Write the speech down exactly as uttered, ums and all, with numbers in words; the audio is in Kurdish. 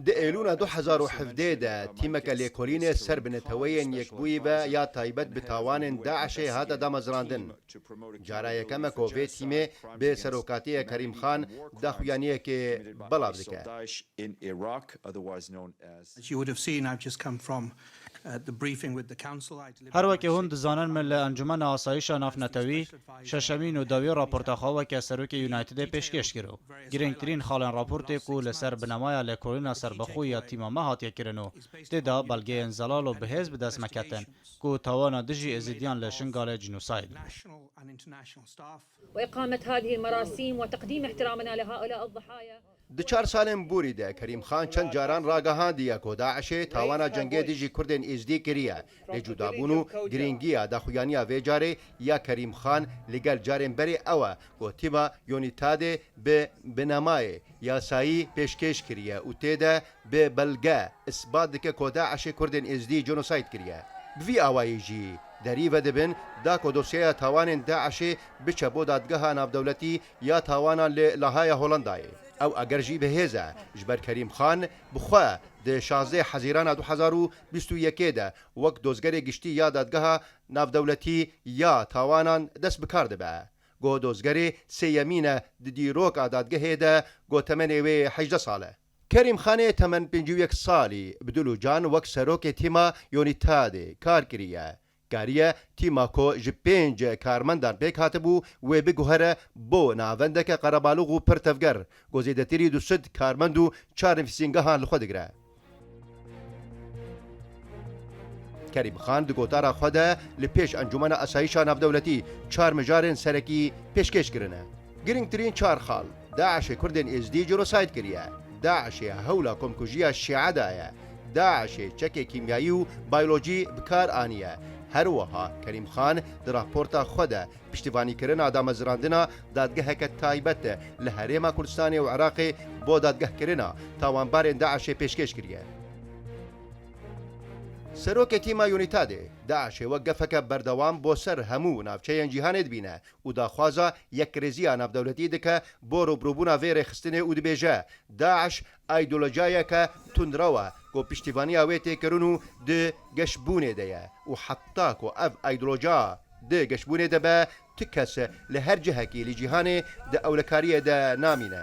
Di Êlûna du hezar û hevdeh de tîmeke lêkolînê ser bi Neteweyên Yekbûyî ve ya taybet bi tawanên DAIŞê hate damezrandin. Cara yekem e ku vê tîmê bi serokatiya Kerîm Xan daxuyaniyekê belav dike. As you would have seen, I've just come from uh, the briefing with the council. I delivered Her my wekî hûn sixth dizanin, min li final Encûmena Asayîşa Navnetewî şeşemîn û dawî raporta xwe weke serokê Unitedê pêşkêş kir û girîngtirîn xalên raportê ku li ser binemaya lêkolîna serbixwe ya tîma me hatiye kirin û tê de belgeyên zelal û bihêz bi dest me ketin ku tawana dijî Êzidiyan li Şingalê genocide in. National and international staff. وإقامة هذه المراسيم وتقديم احترامنا لهؤلاء الضحايا. Di çar salên borî de Kerîm Xan çend caran ragihandiye ku DAIŞê tawana cengê dijî Kurdên Êzdî kiriye. Lê cudabûn û girîngiya daxuyaniya vê carê ya Kerîm Xan li gel carên berê ew e ku tîma Unitedê bi binemayê yasayî pêşkêş kiriye û tê de bi belge isbat dike ku DAIŞê Kurdên Êzdî genocide kiriye. Bi vî awayî jî derî vedibin da ku dosyeya tawanên DAIŞê biçe bo dadgeha navdewletî ya tawanan li Lahaya Holandayê. Ew eger jî bi hêz e, ji ber Kerîm Xan bi xwe di şazdeh Hezîrana du hezar û bîst û yekê de wek dozgerê giştî ya dadgeha navdewletî ya tawanan dest bi kar dibe. Go dozgerê sêyemîn e di dîroka dadgehê de, go temenê wê hejdeh sal e. Kerîm Xanê temen pêncî û yek salî bi dil û can wek serokê tîma Unitedê kar kiriye. Kariye tîma ku ji pênc karmendan pêk hatibû wê biguhere bo navendeke qerebalix û pir tevger, ku zêdetirî du sed karmend û çar nivîsîngehan li xwe digire. Kerîm Xan di gotara xwe de li pêş Encûmena Asayîşa Navdewletî çar mijarên serekî pêşkêş kirine. Girîngtirîn çar xal, DAIŞê Kurdên Êzdî genocide kiriye. DAIŞê hewla komkujiya Şîe daye. DAIŞê çekê kîmyayî û bayolojî bi kar aniye. Her wiha Kerîm Xan di raporta xwe de piştivanîkirina damezrandina dadgeheke taybet li Herêma Kurdistanê û Iraqê bo dadgehkirina tawanbarên DAIŞê pêşkêş kiriye. Serokê tîma Unitedê, DAIŞê wek gefeke berdewam bo ser hemû navçeyên cîhanê dibîne û daxwaza yekrêziya navdewletî dike bo rûbirûbûna vê rêxistinê û dibêje, DAIŞ îdeolojiyayeke tundrew e ku piştîvaniya wê tê kirin û di geşbûnê de ye û heta ku ev îdeolojiya di geşbûnê de be, tu kes li her cihekî li cîhanê di ewlekariyê de namîne.